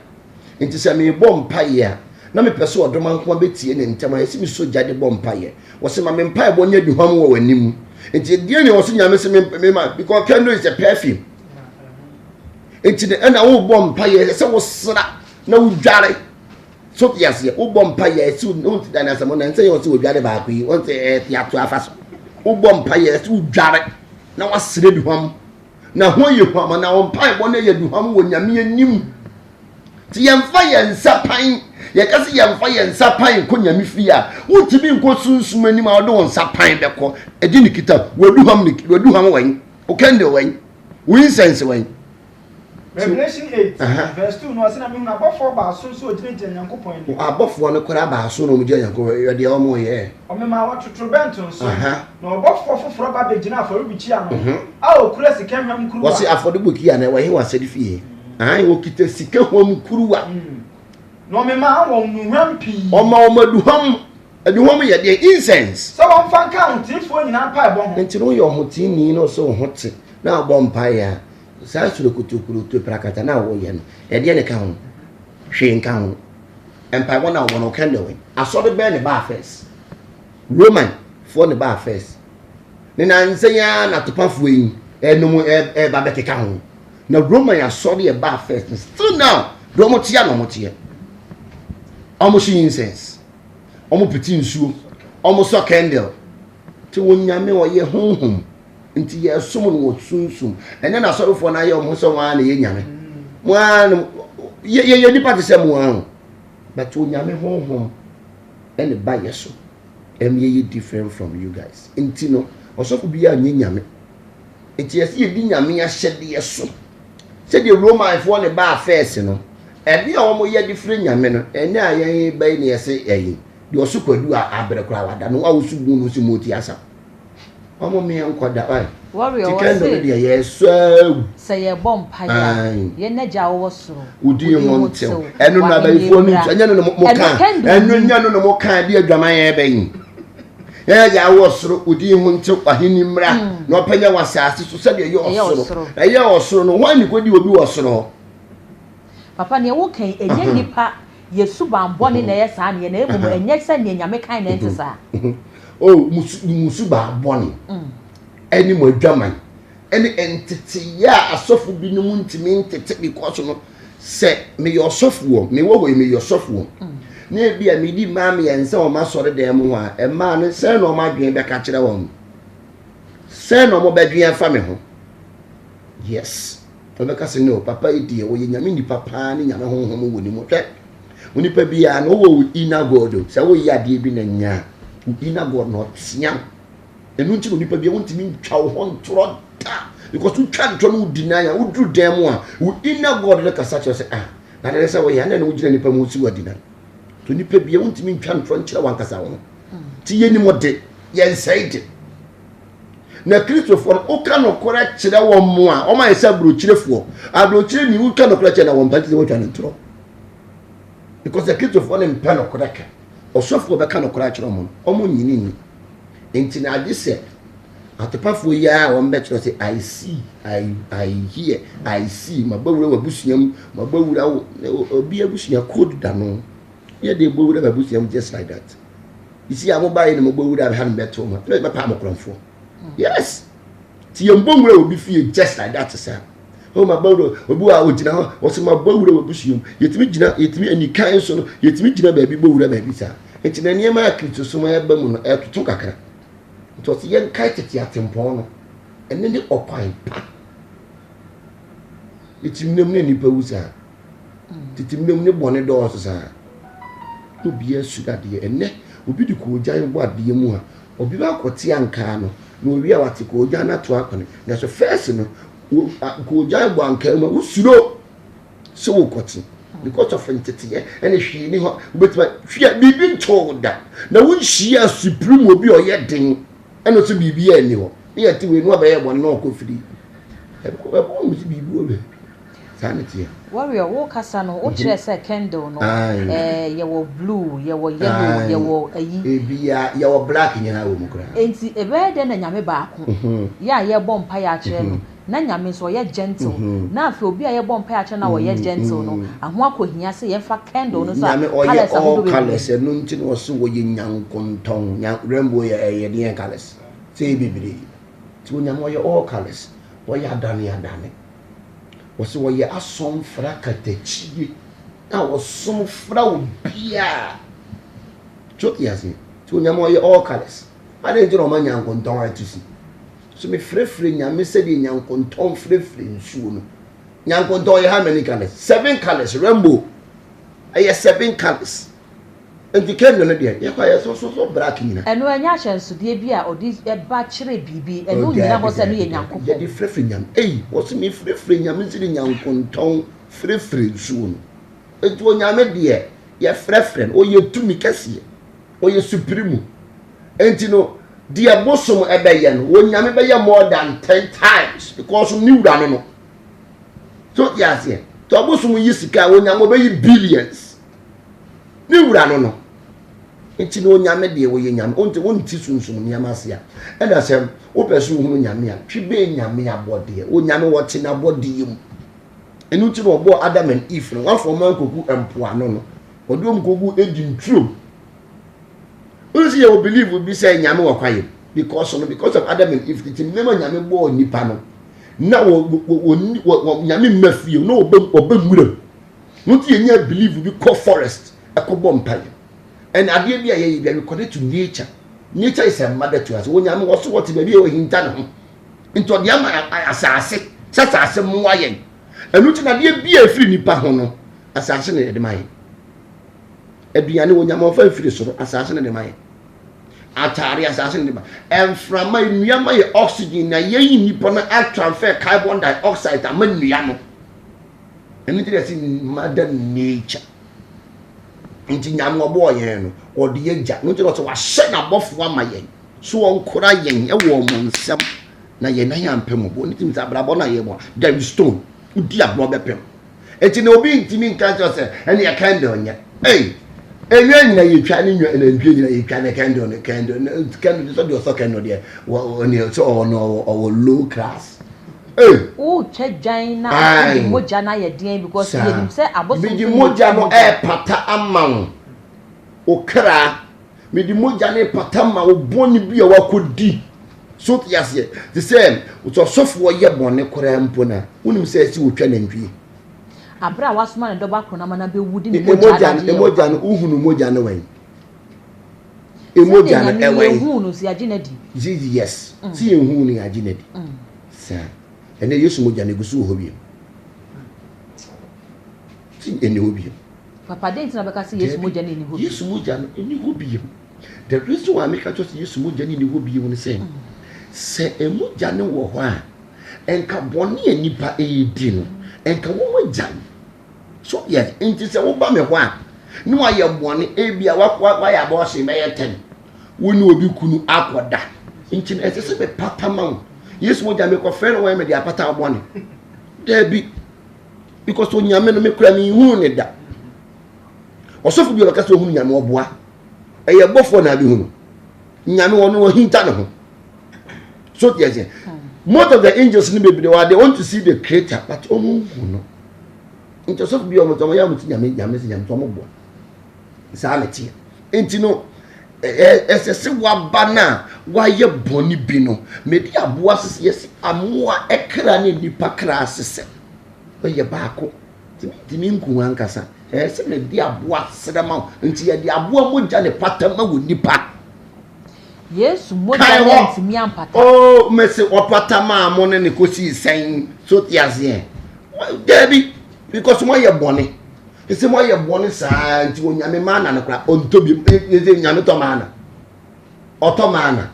Nti sɛ merebɔ mpaeɛ a, na mepɛ sɛ ɔdɔm ankoa bɛtie ne ntɛm a, ɛsɛ mesɔ gya de bɔ mpaeɛ. Wɔse ma me mpaebɔ nyɛ aduhwam wɔ w'anim. Nti deɛ ne ɔse Nyame se me ma, because candle is a perfume. Nti ne ɛna wobɔ mpaeɛ, ɛsɛ sɛ wosra na wodware. So te aseɛ, wobɔ mpaeɛ ɛsɛ wonti da n'asɛm na nsɛ yɛ ɔse wodware baako yi, wɔn sɛ ɛte ato afa so. Wobɔ mpaeɛ ɛsɛ wodware na wasrɛ aduhwam. Na ho yɛ huam na wɔn mpaebɔ no yɛ aduhwam wɔ Nyame anim. Nti yɛmfa yɛn nsa pan, yɛka sɛ yɛmfa yɛn nsa pan nkɔ Nyame fie a, wontumi nkɔ sunsum anim a wode wo nsa pan bɛkɔ. Ɛde ne kita, w'aduhwam ne w'aduhwam wɛn, wo candle wɛn, wo incense wɛn. Revelation 8 verse 2 no ɔsɛ na mehunu abɔfoɔ baason sɛ wɔgyinagyina Nyankopɔn anim. Abɔfoɔ no koraa baason na wɔgyina Nyankopɔn anim, deɛ wɔn yɛ. Ɔmemaa wɔtotorobɛnto nso, na ɔbɔfoɔ foforɔ ba bɛgyinaa afɔrebukyia no ho a ɔkura sika hwam kuruwa. Wɔse afɔrebukyia no ɛwɔ he wɔ asɔrefie? Aane, wɔkita sika hwam kuruwa. Na ɔmemaa wɔn nnuhwam pii. Ɔma wɔn aduhwam. Aduhwam yɛ deɛn? Incense. Sɛ wɔmfa nka ahoteefoɔ nyinaa mpaebɔ ho. Nti no woyɛ ɔhoteeni na ɔsɛ wo ho te na wobɔ mpaeɛ a, saa surokotokuroto prakata no a woyɛ no, ɛdeɛn na ɛka ho? Hwee nka ho. Mpaebɔ no a wobɔ no, wo candle wɛn? Asɔre bɛn na ɛbaa first? Roman foɔ na ɛbaa first. Ne nansa yi ara na atopafoɔ yi ɛnom ɛba bɛkeka ho. Na Roman asɔre ɛbaa first no, still now, deɛ wɔn teɛ na wɔn teɛ. Wɔn hye incense, wɔn pete nsuo, wɔn sɔ candle. Te wɔn nyame ɔyɛ honhom. Nti yɛsom no wɔ sunsum. Ɛnyɛ n'asɔrefoɔ no ayɛ wɔn ho sɛ wɔn ara na ɛyɛ nyame. Mo ara no, yɛyɛ nipa te sɛ mo ara o. But Onyame honhom ɛna ba yɛ so. Ɛma yɛyɛ different from you guys. Nti no, ɔsɔfo biara nyɛ nyame. Nti yɛsɛ yɛdi nyame ahyɛdeɛ so. Sɛdeɛ Romanfoɔ ne baa first no, ɛde a wɔyɛ de frɛ nyame no, ɛnɛ a yɛn bɛyi na yɛsɛ ɛyi, deɛ ɔso kwadu a abrɛ koraa wada no, a wosu bu no sɛ moti asam. Wɔn mmea nkɔ da. Warrior, Ti candle no wɔse deɛ yɛsɔ awu. sɛ yɛbɔ mpaeɛ a, Ae. yɛn Agya a wowɔ soro, Wo wo din din ho ho ntew. tew, Ɛno na w'ahennie abayifoɔ no mmra. ntu. Ɛnyɛ no na mo mo Ɛno ka. candle Ɛno ni. nyɛ no na mo ka de adwaman yɛ bɛn. Yɛn Agya a wowɔ soro, wo din ho ntew, w'ahenni mmra, na ɔpɛ nyɛ wɔ asase so sɛdeɛ ɛyɛ Ɛyɛ ɔsoro. ɔsoro. Ɛyɛ ɔsoro no, hwan ne kɔdi obi wɔ soro hɔ? Papa, nea woka yi, ɛnyɛ nnipa yɛ suban bɔne na ɛyɛ saa neɛ, na mmom ɛnyɛ sɛ nea Nyame kan na ɛnte saa. Oh, mo su, mo suban bɔne, ɛne mo adwaman, ɛne nteteyɛ a asɔfo binom ntumi ntete because no, sɛ meyɛ ɔsɔfoɔ, mewɔ hɔ yi meyɛ ɔsɔfoɔ, na ebi a medi mmaa mmiɛnsa wɔ m'asɔre dan mu hɔ a, mmaa no sɛn na wɔn adwene bɛka kyerɛ wɔn? Sɛn na wɔbɛdwen afa me ho? Yes. Wɔbɛka sɛ, No, papa yi deɛ, ɔyɛ Nyame nipa paa ne Nyame honhom wɔ ne mu. Hwɛ, onipa biara no, wowɔ wo inner God o. Sɛ woyɛ adeɛ bi na nya a, wo inner God na ɔtea wo. Ɛno nti na onipa biara wontumi ntwa wo ho ntorɔ da. Because wotwa ntorɔ no wo deny a, woduru dan mu a, wo inner God no kasa kyerɛ sɛ, ah, na adeɛ sɛ woyɛ, ɛna na wogyina nipa mu wosi wadi nan. So onipa biara wontumi ntwa ntorɔ nkyerɛ wankasa wo ho. Nti yɛnim de, yɛnsɛe de. Na Kristofoɔ no, woka nokorɛ kyerɛ wɔn mo a, wɔn ayɛ sɛ aburokyirefoɔ. Aburokyire ni woka nokorɛ kyerɛ na wɔn mpɛ nti sɛ wɔtwa no ntorɔ. Because the Kristofoɔ no mpɛ nokorɛ ka. Ɔsɔfoɔ bɛka nokorɛ akyerɛ wɔn no, wɔn nyini ni. Nti na agye sɛ atopafoɔ yi ara a wɔn bɛkyerɛ sɛ I see, I, I hear, I see, mabɔ wura w'abusua mu, mabɔ wura wo, obi abusua code da no. Yɛ de bɔ wura w'abusua mu just like that. You see, a mo baeɛ na mobɔ wura ha no bɛto mo na bɛpa mo korɔmfoɔ. Yes. Ti yɛn bɔ nwura obi fie just like that saa. Oh, ma bɔ wura obi wa ogyina hɔ wɔsɛ ma bɔ wura wɔ busua mu. Yɛtumi gyina yɛtumi anikan so no yɛtumi gyina baabi bɔ wura baabi saa. Nti na nneɛma a Kristosom ɛba mu no ɛtoto kakra. Nti ɔsɛ yɛnkae tete atempɔn no. Ɛno ne ɔkwan pa. Yɛtumi nam ne nnipa wu saa. Tete mmerɛ mu ne bɔne dɔɔso saa. Na obiara suro adeɛ. Ɛnnɛ, obi de koogyan bɔ adeɛ mu a, obi ba akɔte ankaa no, na owie a wate koogyan no ato akɔne. Nanso first no, koogyan bɔ ankaa mu a, wosuro sɛ wokɔte. Because of nteteɛ ɛne hwee ni hɔ, wobɛtumi hwee biribi ntoo da. Na wonhyia supreme obi a ɔyɛ den, ɛna ɔsɛ biribi a ɛni hɔ. Ne yɛte wei no abɛyɛ bɔne na ɔkɔ firi. Ɛbɛkɔ wɔn sɛ biribi wɔ baabi. Saa na ɛteɛ. Warrior, wo kasa no, wo kyerɛ sɛ candle no, ɛɛ yɛwɔ blue, yɛwɔ yellow, yɛwɔ ayi. Ebia yɛwɔ black nyinaa wɔ mu koraa. Enti ɛbɛyɛ dɛn na Nyame baako, yɛ a yɛbɔ mpaeɛ akyerɛ no, na Nyame nso ɔyɛ gentle, na afei obi a yɛbɔ mpaeɛ akyerɛ no a ɔyɛ gentle no, aho akɔhia sɛ yɛmfa candle no nso a Nyame ɔyɛ colours all ahodoɔ bebree. colours, ɛno nti na ɔse wɔyɛ nyankontɔn, nya rainbow yɛ ɛyɛ deɛn colours? Sɛ ɛyɛ bebree. Nti Onyame ɔyɛ all colours, ɔyɛ adane adane. Wɔse wɔyɛ asɔmfra katakyie a wɔsom fra obiara. So te aseɛ? Nti Onyame ɔyɛ all colours. Adɛn nti na ɔma nyankontɔn ato si? So mefrɛfrɛ Nyame sɛdeɛ nyankontɔn frɛfrɛ nsuo no. Nyankontɔn yɛ how many colours? Seven colours, rainbow. Ɛyɛ seven colours. Nti candle no deɛ yɛkɔ a yɛsɔ sɔ sɔ black nyina. Ɛno ɛnyɛ ahyɛnsodeɛ bi a ɔde ba kyerɛ biribi, ɛno nnyina hɔ sɛ ɛno yɛ Nyankopɔn. Yɛde frɛfrɛ Nyame, ei wɔse me frɛfrɛ Nyame sɛdeɛ nyankontɔn frɛfrɛ nsuo no. Nti Onyame deɛ yɛfrɛfrɛ no, ɔyɛ tumi kɛseɛ, ɔyɛ supremo. Nti no deɛ bosom ɛbɛyɛ no, Onyame bɛyɛ more than ten times because ne wura no no. So te aseɛ, nti ɔbosom yi sika a Onyame ɔbɛyi billions. Ne wura no no. Nti na onyame deɛ ɔyɛ nyame. Wonte wonte sunsum nneɛma ase a. Ɛna sɛ wopɛ sɛ wohunu nyame a, twe bɛn nyame abɔdeɛ. Onyame wɔte n'abɔdeɛ mu. Ɛno nti na ɔbɔɔ Adam and Eve no, wafa wɔn ankɔgu mpoano no. Ɔde wɔn kɔgu Eden turom. Wọ́n sɛ yɛwɔ believe bi sɛ nyame wɔ kwaeɛ because no because of Adam and Eve nti nneɛma nyame bɔɔ nipa no na wɔ wɔ wɔ nyame mma fie na ɔbɛ ɔbɛ nwuram. No nti yɛnya believe bi kɔ forest ɛkɔ bɔ mpaeɛ. And adeɛ bi a yɛyɛ bi a we connect to nature. Nature is a mother to us. Onyame wɔ so wɔte baabi a ɔhinta ne ho. Nti ɔde ama asase sɛ asase mmoa yɛn. Ɛno nti na adeɛ bi a ɛfiri nipa ho no asase na yɛde ma yɛn. Aduane onyame ɔfa mfiri soro asase na de ma yɛn. Ataare asase na de ma. Mframa nnua ma yɛ oxygen na yɛyi nipa no atransfer carbon dioxide ama nnua no. Ɛno nti na yɛse mother nature. Nti Nyame ɔbɔɔ yɛn no, ɔde yɛ gya. No nti na ɔsɛ wahyɛ n'abɔfoɔ ama yɛn so ɔnkora yɛn wɔ wɔn nsam. Na yɛn nan ampɛ mmɔbɔ. Ne tim sɛ abrabɔ no a yɛbɔ, there is stone. Wodi agorɔ bɛpem. Enti na obi ntumi nka nkyerɛ sɛ ɛne candle nyɛ. Ei, enwa nyina yɛtwa ne nwa nantwie nyina yɛtwa ne candle ne candle ne candle sɛ deɛ ɔsɔ candle deɛ wɔ sɛ ɔwɔ no ɔwɔ low class. Ei. Wotwa dwan na wode mogya no ayɛ deɛn because yɛnim sɛ abosom so mede mogya no ɛɛpata ama wo wo kra. Mede mogya no repata ma wo bɔne bi a wakɔdi. So te aseɛ? Te sɛ ɔsɔfoɔ yɛ bɔne koraa mpo no a, wonim sɛ ɛsɛ wɔtwa nantwie. Aberɛ a wasoma ne dɔba koro no ama no abɛwu de ne mogya no agye yɛn Mogya no, wohunu mogya no wɛn? Mogya no ɛwɛn? Yɛhuu no, sɛ yɛagye no adi. Yes, sɛ yɛhuu no yɛagye no adi. Saa. Ɛnɛ Yesu mogya no ɛgu so wɔ hɔ bio. Sɛ ɛnni hɔ bio. Papa, dɛn nti na wobɛka sɛ Yesu mogya no nni hɔ bio? Yesu mogya no nni hɔ bio. The reason why meka kyerɛ sɛ Yesu mogya no nni hɔ bio ne sɛ, sɛ mogya no wɔ hɔ a, nka bɔne a nnipa redi no, nka wɔagyae. So yes, nti sɛ woba me hɔ a, na wayɛ bɔne, ebia wayɛ abortion bɛyɛ tɛn, wo ne obi kunu akɔda. Nti no, ɛsɛ sɛ mepata ma wo. Yesu mogya mekɔfrɛ no wɔyɛ mede apata wo bɔne. Daabi. Because onyame no me kura me nhunu ne da. Ɔsɔfo bi ɔbɛka sɛ ohunu nyame ɔboa. Ɛyɛ bɔfoɔ na abɛhunu. Nyame ɔno ɔhinta ne ho. So deɛ sɛ most of the angels no bebree wɔ they want to see the creator but ɔmo nhu no. Nti ɔsɔfo bi ɔmo ɔmo yɛ ɔmo ti nyame nyame sɛ nyame sɛ ɔmo boa. Saa na ɛteɛ. Nti no ɛsɛ sɛ waba no a wayɛ bɔne bi no mede aboa sese yɛsi amoa ɛkra ne nipa kra sesɛ. Ɔyɛ baako. Nti mentumi nku wo ankasa. Ɛyɛ sɛ mede aboa srɛ ma wo. Nti yɛde aboa mogya ne pata ma wɔ nipa. Yesu mogya no antumi ampata. Oh, mese ɔpata maa mo ne ne kɔsii sɛn? So te aseɛ? Daabi, because moayɛ bɔne. Ɛsɛ moayɛ bɔne saa nti onyame maana no koraa ɔntɔ bi. Ɛsɛ nyame tɔ maana. Ɔtɔ maana.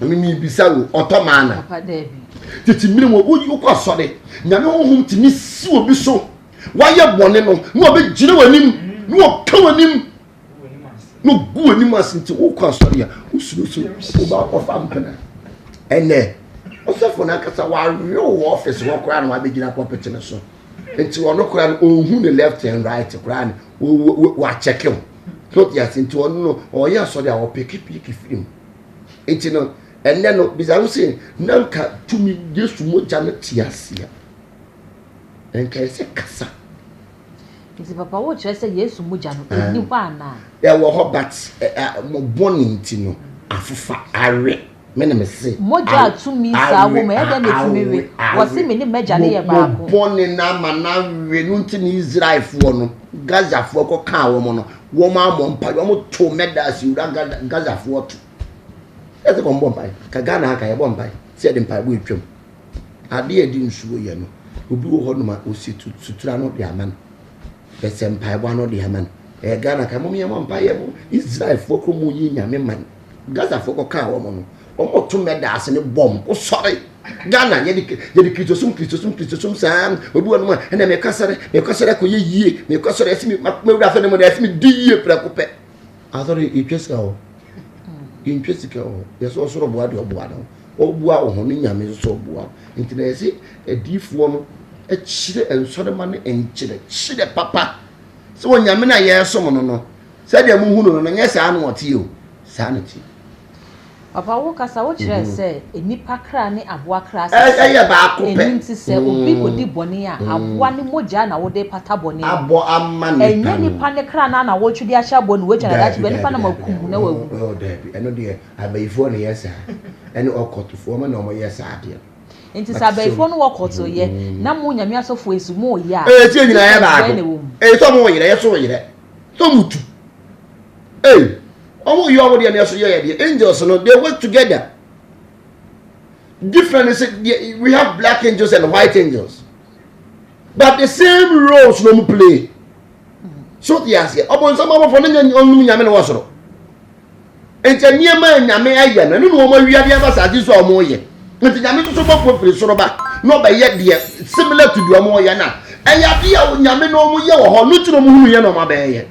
Ɛno mebisa wo, ɔtɔ maana? Tete mmere mu, wokɔ asɔre, Nyame honhom tumi si obi so, wayɛ bɔne no, na ɔbɛgyina w'anim, na ɔka w'anim, na ɔgu w'anim ase. Nti wokɔ asɔre a, wosuro so woba akɔfa mpena. Ɛnɛ, ɔsɔfo no ankasa wawe wɔ ɔfis hɔ koraa na wabɛgyina pɔpɛte no so. Nti ɔno koraa no, ɔnhu ne left and right koraa no, wakyɛke wo. So ɔte ase, nti ɔno no, ɔyɛ asɔre a ɔpeke peke firi mu. Nti no, ɛnnɛ no, bisa ho sɛ, na nka tumi Yesu mogya no te ase a, nka ɛsɛ kasa. Nti papa wokyerɛ sɛ Yesu mogya no ɛnni hɔ anaa? Ɛwɔ hɔ but mo bɔne nti no afofa awe me na me se. Mogya a tumi saa wɔ mu ɛyɛ dɛn na ɛtumi we? Wɔse me ne m'agya no yɛ baako. Mo bɔne no ama no awe no nti na Israelfoɔ no Gazafoɔ kɔkaa wɔn no Wɔn ammɔ mpaeɛ, wɔn to medals wura Gazafoɔ to. Ɛsɛ kɔn bɔ mpaeɛ. Ka Ghana ha ka yɛbɔ mpaeɛ sɛ yɛde mpaebɔ etwam. Adeɛ a yɛde nsuo yɛ no, obi wɔ hɔ nom a osi sutura no de ama no. Bɛsɛ mpaebɔ ano de ama no. Ɛyɛ Ghana ka mom yɛmmɔ mpaeɛ mo Israelfoɔ kɔ mu yi nyame man. Gazafoɔ kɔkaa wɔn no, wɔn to medals ne bɔm. Wosɔre. Ghana yɛde yɛde kristosom kristosom kristosom saa obi wɔ nom a ɛna mekɔ asɔre mekɔ asɔre akɔyɛ yie mekɔ asɔre ɛsɛ mi mewura afɛ ne mu na ɛsɛ mi di yie prɛko pɛ asɔre yɛtwa sika hɔ yɛntwa sika hɔ yɛsɛ ɔsoro boa deɛ ɔboa no ɔboa wo ho ne nyame nso ɔboa wo nti na yɛsɛ adiifoɔ no kyerɛ nsɔrema no nkyerɛkyerɛ papa sɛ onyame no a yɛresom no no sɛdeɛ mohunu no no nyɛ saa na ɔteɛ o saa na ɔteɛ. Papa wo kasa wo kyerɛɛ sɛ nnipa kra ne aboa kra sese. Ɛyɛ baako pɛ. Ɛno nti sɛ obi kɔdi bɔne a aboa no mogya na wode pata bɔne no. Abɔ ama nipa no. Ɛnyɛ nipa no kra no ara na wotwe de ahyɛ aboa no mu, watwa no daakye biara nipa no ma kum na wawu. Oh daabi, ɛno deɛ abayifoɔ na ɛyɛ saa, ɛne ɔkɔtofoɔ wɔn na wɔyɛ saa adeɛ no. Nti sɛ abayifoɔ no wɔ kɔto yɛ na mo Nyame asɔfoɔ yi nso mo yɛ a, Ɛɛ sɛ nyinaa yɛ difference bɛn na ɛwɔ baako, mu? ɛɛ sɛ wɔn yerɛ yɛ so yerɛ, sɛ wɔn tu. Hey, wɔn yɛ wɔn deɛ na ɛso yɛ yɛ deɛ. Angels no, they work together. Different is we have black angels and white angels, but the same roles no play. So te aseɛ, ɔbɔnsam abɔfo no nyɛ ɔnum nyame na wɔ soro. Nti nneɛma a nyame ayɛ no, ɛno na wɔn awia de aba saase so a wɔn yɛ. Nti nyame nso so bɔfoɔ firi soro ba na ɔbɛyɛ deɛ similar to deɛ wɔn yɛ na ɛyɛ adeɛ a nyame na wɔn yɛ wɔ hɔ no ti na wɔn hunu yɛ na wɔn abɛyɛ.